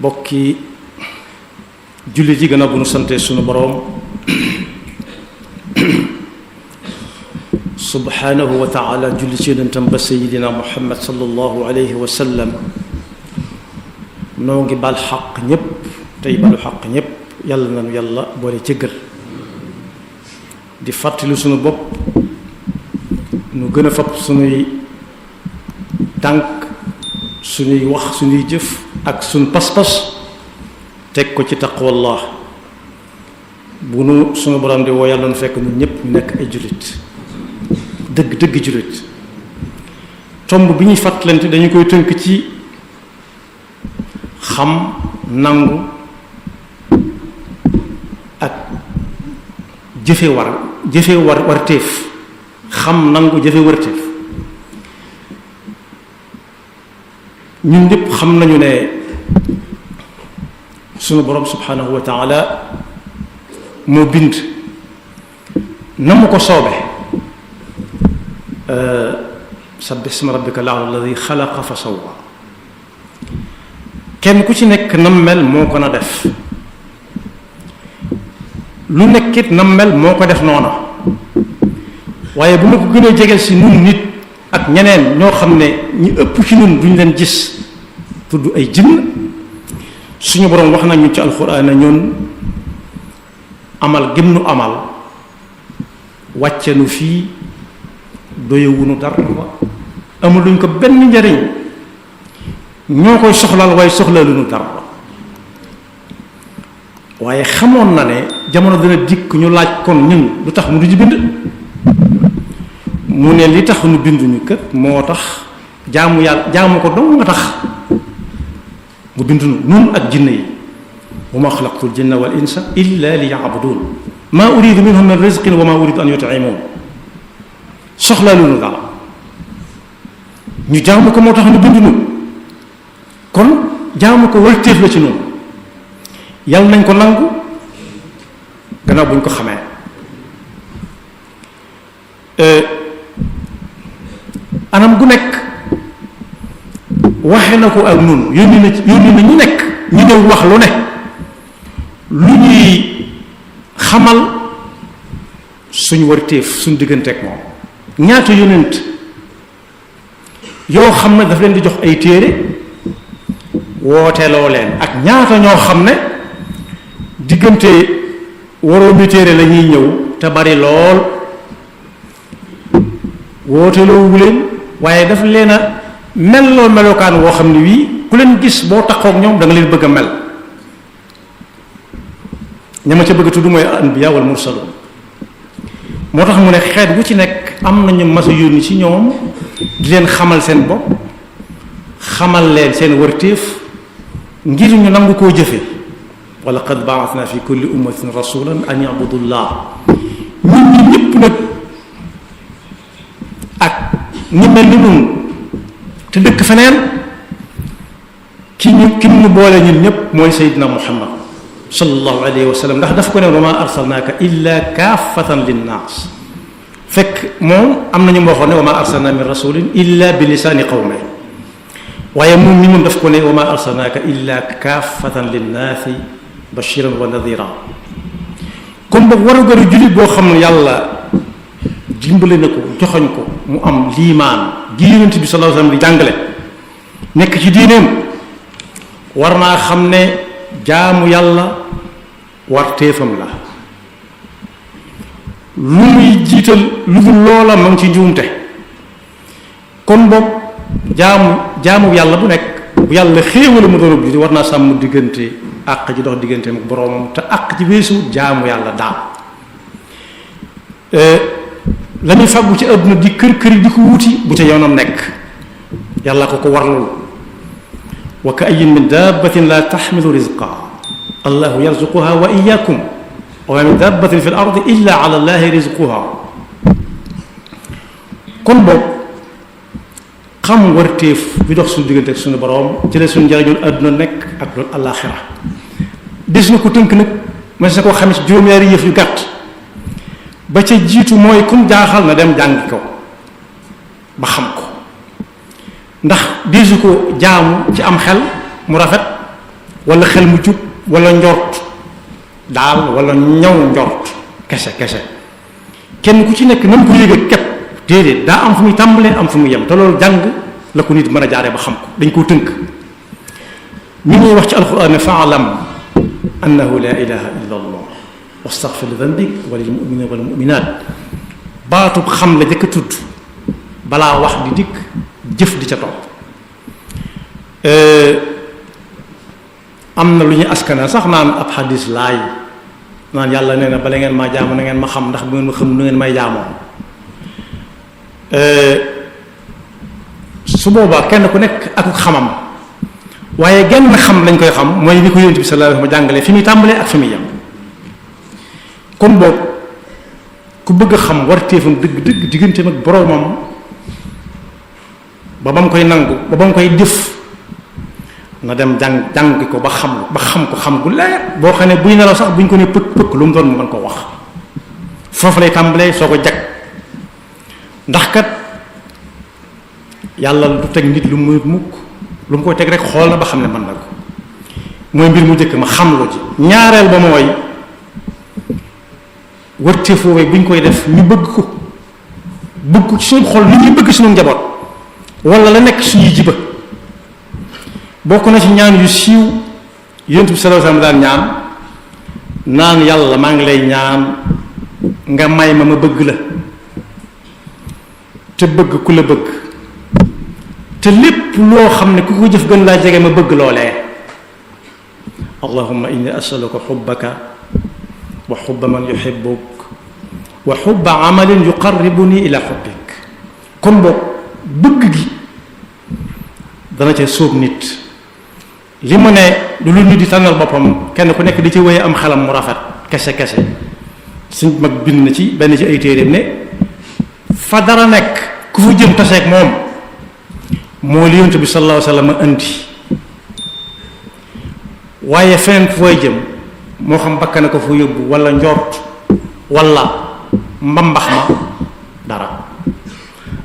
bokki jullit yi gën a bu nu sante sunu boroom subhanahu wa taala julli ci yonentam ba sayidina muhammad sallallahu alayhi wa sallam noo ngi bal xaq ñépp tey balu xaq ñépp yàlla nanu yàlla boole jéggal di fàttali sunu bopp nu gën a fab sunuy tànk sunuy wax sunuy jëf ak sunu pas-pas teg ko ci taqwallah bu nu sunu borom di woo yàlla nu fekk ñun ñépp ñu nekk ay jullit dëgg jullit tomb bi ñuy fàttalante dañu koy tënk ci xam nangu ak jëfe warteef xam nangu jëfe warteef ñun ñépp xam nañu ne sunu borom subhanahu wa taala moo bind na mu ko soobe sabbih isma rabbika al-a'la alladi xalaqa fa sawwa kenn ku ci nekk nam mel moo ko na def lu nekkit nam mel moo ko def noona waaye bu ma ko gën a jegeel si nun nit ak ñeneen ñoo xam ne ñi ëpp ci nun duñ leen gis tudd ay jinn suñu boroom wax nañu ci alxuraan na ñun amal gëm nu amal wàcce nu fii doyewunu dara amuluñ ko benn njariñ ñoo koy soxlaal waaye soxlaaluñu dara waaye xamoon na ne jamono dina dikk ñu laaj kon ñun lu tax mu duñu bind mu ne li tax nu binduñu kët moo tax jaamu yàlla jaamu ko dong nga tax mu binduñu nun ak jinne yi wa ma xalaqtul jinna wal insa illa li ya'budun ma uridu minhum min rizqin wa ma uridu an yut'imun soxlaaluñu dara ñu jaamu ko moo tax nu binduñu kon jaamu ko wërteef la ci noonu yàlla nañ ko nangu gannaaw bu ñu ko xamee anam gu nekk waxe na ko ak nun yónni na ñu nekk ñu ñëw wax lu ne lu ñuy xamal suñ wërteef suñ digganteeg moom ñaata yónent yoo xam ne daf leen di jox ay téere wooteeloo leen ak ñaata ñoo xam ne diggante waroomi téere la ñuy ñëw te bari lool wooteeloowu leen waaye daf leen a melloo melokaan woo xam ne wii ku leen gis boo taxoog ñoom da nga leen bëgg a mel ñama ca bëgg a tudd mooy anbiya wal mursalun moo tax mu ne xeet wu ci nekk am nañu mas a yónni ci ñoom di leen xamal seen bopp xamal leen seen wërtéef ngir ñu nangu koo jëfe wa laqad ba'athna fi kulli ummatin rasulan an ya'budu llah ñun ñi ñëpp nag ak ñi mel ni nun te dëkk feneen ki mu boole ñun ñëpp mooy Seydina Muhammad sallallahu alayhi wa sallam ndax dafa ko ne wa ma arsalnaaka illa kaafatan linnaas fekk moom am nañu moo waxoon ne wa ma arsalna min rasulin illa bi lisaani qawme waaye moom mi moom daf ko ne wa ma arsalnaaka illa kaafatan linnaasi bashiran wa nadira kon boog war a gëru jullit boo xam ne yàlla dimbale na ko joxoñ ko mu am liimaan gi yonent bi sallallahu alayhi wa sallam di jàngale nekk ci diineem war naa xam ne jaamu yàlla warteefam la lu muy jiital lu dul loola ma ngi ci njuumte kon boog jaamu yàlla bu nekk bu yàlla xéewale mu doon bi war naa sàmm diggante àq ji dox digganteem ak boroomam te àq ji weesu jaamu yàlla daal la ñuy fàggu ci àdduna di kër yi di ko wuti bu ca yoonam nekk yàlla ko warlul wa ka ayyin min dabbatin la taxmilu rizqaha allahu yarzuquha wa iyyakum wa ma min dabbatin fi l ardi illa ala allahi rizquha kon boog xam warteef bi dox suñu diggante ak suñu boroom ci la suñu njariñul àdduna nekk ak loolu àllaaxira des na ko tënk nag ma sa koo xamee ci juróom-ñaari yëf yu gàtt ba ca jiitu mooy kum jaaxal na dem jàngi ko ba xam ko ndax diisu ko jaamu ci am xel mu rafet wala xel mu jub wala njort daal wala ñaw njort kese kenn ku ci nekk nam ko yëge képp déedéet daa am fu muy tàmbalee am fu muy yem te loolu jàng la ko nit mën a jaaree ba xam ko dañ koo tënk mi ngi wax ci alquran ne faalam annahu la ilaha illa allah wastaghfir li dhanbik wa lil mu'minina wal mu'minat baatub xam la jëkk a tudd balaa wax di dikk jëf di ca topp am na lu ñuy askana sax naan ab xadis laay naan yàlla nee na bala ngeen maa jaamu na ngeen ma xam ndax bu ngeen ma xam nu ngeen may jaamoo su boobaa kenn ku nekk ak xamam waaye genn xam lañ koy xam mooy ni ko yonent bi sallallahu alayhi wa sallam jàngalee fi muy tàmbalee ak fi muy yem kon boobu ku bëgg a xam warteefam dëgg digganteem ak boroomam ba ba mu koy nangu ba ba mu koy def na dem jàng ko ba xam ko xam gu leer boo xam ne buy nelaw sax buñ ko ne pëkk lu mu doon mu mën koo wax foofu lay tàmbalee soo ko jag ndax kat yàlla du teg nit lu mu mukk lu mu koy teg rek xool na ba xam ne mën na ko mooy mbir mu njëkk ma xam lu ci ñaareel ba mooy wërte foofee bu ñu koy def ñu bëgg ko ci suñu xol ni ñuy bëgg suñu njaboot wala la nekk suñuy jiba bokk na ci ñaan yu siiw yonent bi sallallahu alayhi wasallam daan naan yàlla maa ngi lay ñaan nga may ma bëgg la te bëgg ku la bëgg te lépp loo xam ne ku ko jëf gën laa jege ma bëgg loolee allahumma inni as'aluka hubbaka wa hubba man yuhibbuk wa hubba amalin yuqarribuni ila hubbik kon boog bëgg gi dana ca sóob nit li mu ne lu nit di tànnal boppam kenn ku nekk di ci wéye am xelam mu rafet kese suñ mag bind na ci benn ci ay téeréem ne fa dara nekk ku fa jëm taseeg moom moo li yonent bi sallallahu alayhi wa sallam andi waaye feneen fooy jëm moo xam bakka na ko fa yóbbu wala njort wala mbambax ma dara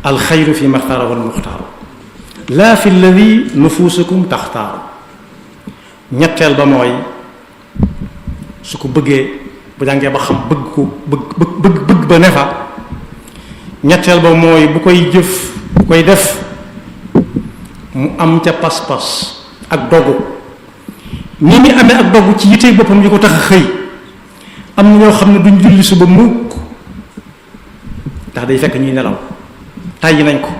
alxayru fi maxtaara wal muxtaaru laa fi alladi nufuusukum taxtaaru ñetteel ba mooy su ko bëggee bu jàngee ba xam bëgg ba ne fa ñetteel ba mooy bu koy jëf bu koy def mu am ca pas-pas ak dogu ni muy amee ak dogu ci yitey boppam yu ko tax a xëy am na ñoo xam ne duñ julli suba mukk ndax day fekk ñuy nelaw tàyyi nañ ko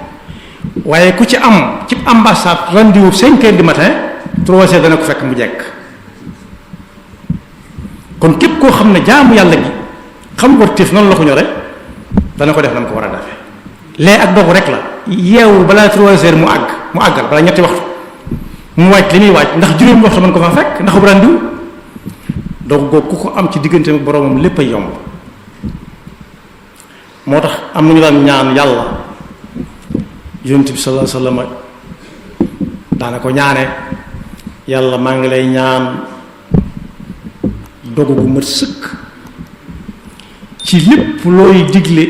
waaye ku ci am ci ambassade rendez-vous 5 heures du matin 3 heures dana ko fekk mu jekk kon képp koo xam ne jaamu yàlla gi xam wartif noonu la ko ñore dana ko def na mu ko war a defee lee ak dogu rek la yeewu balaa 3 heures mu àggal balaa ñetti waxtu mu wàcc li muy wàcc ndax juróom waxtu mën ko fa fekk ndax bu randiw dogu googu ku ko am ci diggante ak boroomam lépp a yomb moo tax am nañu daan ñaan yàlla yonent bi sallallahu alayhi wasallam daana ko ñaane yàlla maa ngi lay ñaan dogu gu mat sëkk ci lépp looy digle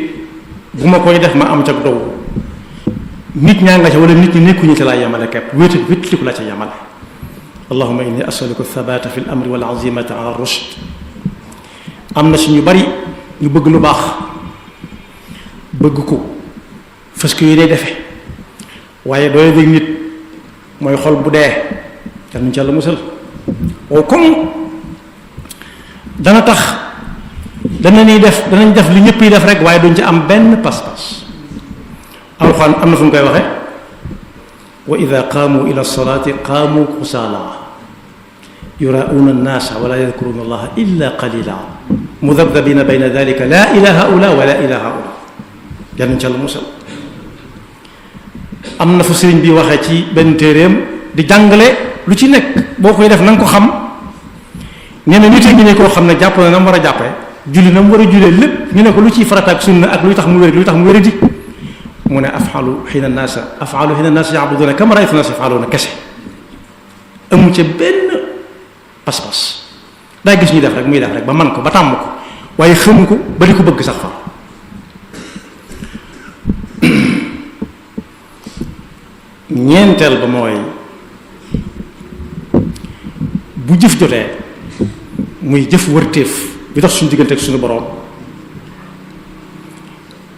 bu ma koy def ma am ca dogu nit ñaa nga ca wala nit ñi nekkuñu ca laa yamale kepp wétliku la ca yamale allahumma inni as'aluka thabata fi al-amri wal azimata ala rushd am na si ñu bari ñu bëgg lu baax bëgg ko fas ko yi day defe waaye doole dégg nit mooy xol bu dee yal nañu ci Yàlla musal waaw comme dana tax danañ def li ñëpp yi def rek waaye duñ ci am benn pas-pas alxuraan am na fu mu koy waxe wa ida qaamu ila salaati qaamu kusaala yuraa'uuna annaasa wala yadkuruuna allaha illa qalila mudabdabina bayna dalika la ila haula wala ila haula yal nañu ci Yàlla musal am na fu sëriñ bi waxee ci benn téeréem di jàngale lu ci nekk boo koy def na nga ko xam nee na nit ñi ne koo xam ne jàpp na mu war a jàppee julli na mu war a jullee lépp ñu ne ko lu ciy farata ak sunna ak luy tax mu wér di mu ne afalu xiina naas ya'buduuna kama ra'aytu naas yaf'aluuna kese amu ca benn pas-pas daa gis ñuy def rek muy def rek ba man ko ba tàmm ko waaye xamu ko ba di ko bëgg sax fa ñeenteel ba mooy bu bu jëf jotee muy jëf wërteef bi dox suñu diggante ak suñu borom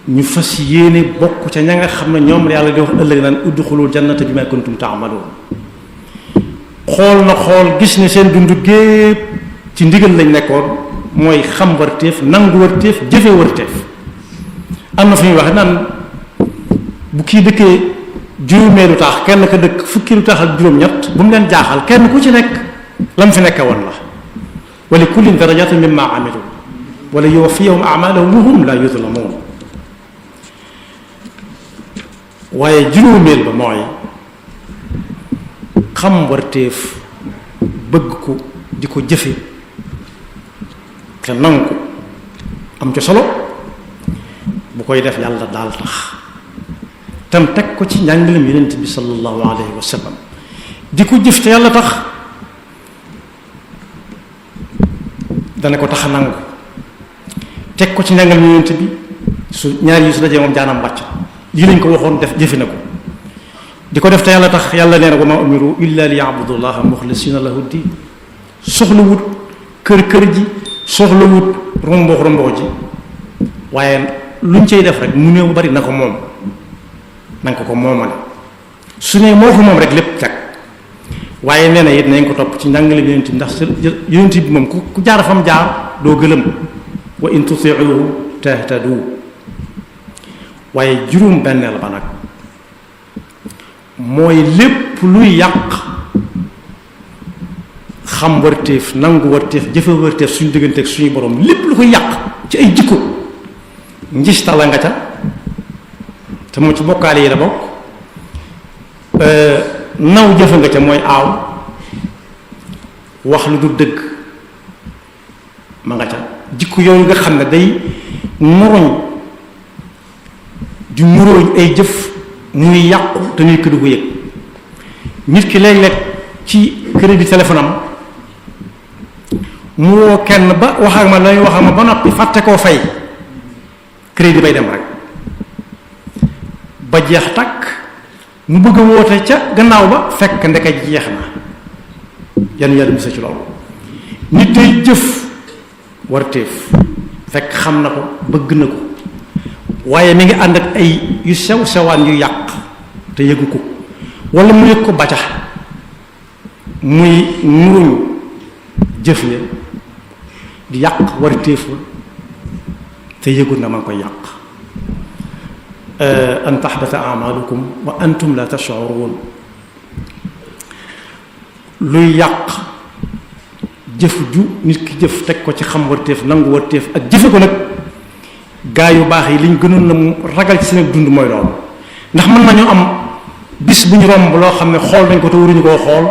ñu fas yéene bokk ca ña nga xam ne ñoom yàlla di wax ëllëg naan udxulul jannata bima kuntum ta'malun xool na xool gis ne seen dund gépp ci ndigal lañ nekkoon mooy xam wërteef nangu wërteef jëfe wërteef am na fu ñuy wax naan bu kii dëkkee juróomeelu taax kenn ka dëkk fukki lu taax ak juróom-ñett bu mu leen jaaxal kenn ku ci nekk lam fi nekke woon la wa li kullin darajatun mimma amilu wala yuwaffiyahum a'malahum wa hum la yuzlamun waaye juróomeel ba mooy xam warteef bëgg ko di ko jëfe te nangu ko am ca solo bu koy def yàlla daal tax tam teg ko ci njàngalem yonent bi sallallahu alayhi wa sallam di ko jëf te yàlla tax dana ko tax a nangu teg ko ci njàngalem yonent bi su ñaar yi su dajee moom jaanam wàcc lii lañ ko waxoon def jëfe na ko di ko def te yàlla tax yàlla nee na wa ma umiru illa li ya'budu llaha muxlisina lahu diin soxlawut kër ji soxlawut rombox ji waaye luñ cay def rek mu néew bari na ko moom na nga ko moomale su ne moo ko moom rek lépp jag waaye nee na it nañ ko topp ci njàngale bi yonent bi ndax yonent bi moom ku jaar fam jaar doo gëlëm wa in tuti'uhu tahtadu waaye juróom benneel ba nag mooy lépp luy yàq xam warteef nangu warteef jëfe warteef suñu diggante ak suñu borom lépp lu koy yàq ci ay jikko njistala nga ca te moom ci bokkaale yi la bokk naw jëfe nga ca mooy aaw wax lu du dëgg ma nga ca jikko yooyu nga xam ne day muruñ di muróoñ ay jëf muy yàqu te ñuy këdu ko yëg nit ki léeg-léeg ci crédit téléphone am mu woo kenn ba wax ak ma lay wax ak ma ba noppi fàtte koo fay crédit bay dem rek ba jeex takk mu bëgg a woote ca gannaaw ba fekk ndeka jeex na yan yàlla misa ci loolu nit day jëf warteef fekk xam na ko bëgg na ko waaye mi ngi ànd ak ay yu sew sewaan yu yàq te yëgu ko wala mu yëg ko bacax muy nuruñ jëf ya di yàq warteef te yëgul na ma ngi koy yàq an tahbata a'malukum wa antum la tash'urun luy yàq jëf ju nit ki jëf teg ko ci xam warteef nangu warteef ak jëfe ko nag gaa yu baax yi liñ gënoon na mu ragal ci seen dund mooy loolu ndax mën nañu am bis bu ñu romb loo xam ne xool nañ ko te waruñu koo xool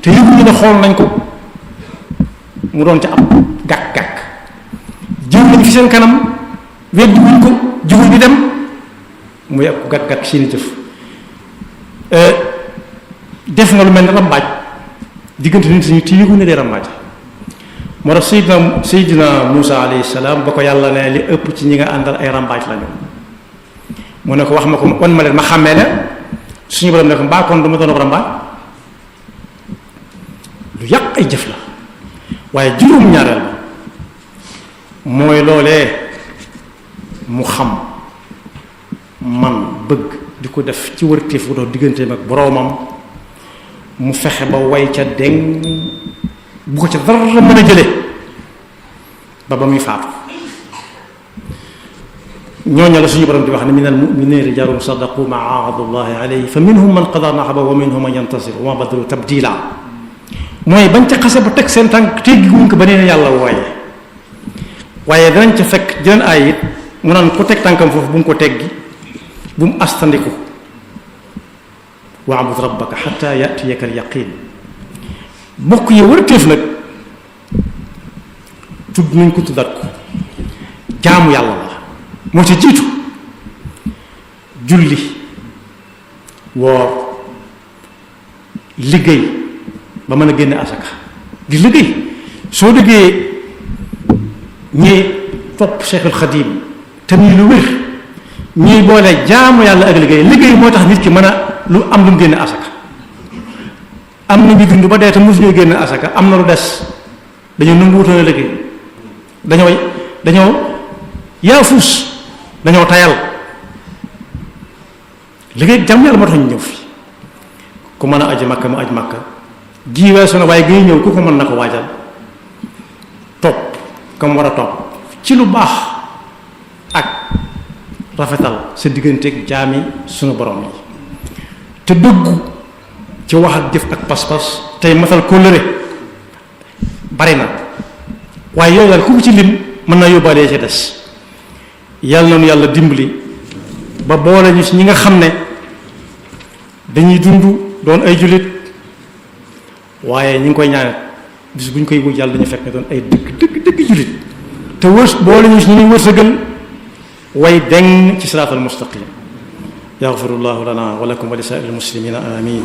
te yëguñu ne xool nañ ko mu doon ca ab gàkk-gàkk jiw nañ fi seen kanam weddi wuñ ko jiwul bi dem muy ab gàkk-gàkk seeni jëf def nga lu mel ne rambaaj diggante nit ñi te yëgu ne dee rambaaj moo tax Seydina Muusa alayhi salaam ba ko yàlla ne li ëpp ci ñi nga àndal ay rambaaj lañu mu ne ko wax ma ko wan ma leen ma xàmmee ne suñu borom ne ko mbaa kon du ma doon rambaaj lu yàq ay jëf la waaye juróom-ñaareel ba mooy loolee mu xam man bëgg di ko def ci wërteef bu dox digganteem ak boroomam mu fexe ba way ca deng bu ko ca dara mën a jële ba muy faatu ñooñu la suñu borom di wax ne minal mu'minina rijaalun sadaqu ma aahadu llahi alayhi fa minhum man qada nahbahu wa minhum man yantasir wa ma badalu tabdila mooy bañ ca xase ba teg seen tànk teggi wuñ ko ba nee yàlla wooye waaye danañ ca fekk jëleen ay it mu naan ku teg tànkam foofu bu mu ko teggi bu mu astandiku wa'bud rabbaka hatta ya'tiyaka al-yaqin bokk yi wërteef nag tudd nañ ko tuddat ko jaamu yàlla la moo ca jiitu julli woor liggéey ba mën a génne asaka di liggéey soo déggee ñi topp Cheikhul Xadim te muy lu wér ñuy boole jaamu yàlla ak liggéey moo tax nit ki mën a lu am lu mu génne asaka am na ñu dund ba dee te mosuñoo génn asaka am na lu des dañoo nanguwutoon a liggéey dañoo yaafuus dañoo tayal liggéey jàmm yàlla moo tax ñu ñëw fi ku mën a aji makka mu aj makka ji weesu na waaye ngay ñëw ku ko mën na ko waajal topp kam war a topp ci lu baax ak rafetal sa digganteeg jaami sunu borom yi te dëggu ci wax ak jëf ak pas-pas tey matal kóllëre bari na waaye yooyu daal ku ko ci lim mën naa yóbbaalee ci des yàlla noonu yàlla dimbali ba boole ñu ci ñi nga xam ne dañuy dund doon ay jullit waaye ñi ngi koy ñaan bis bu ñu koy wuj yàlla dañu fekk ne doon ay dëgg jullit te boole ñu ci ñu ñuy wërsëgal way deng ci siraatal mustaqim yaxfirullahu lana wa lakum wa li saa'iril muslimina amin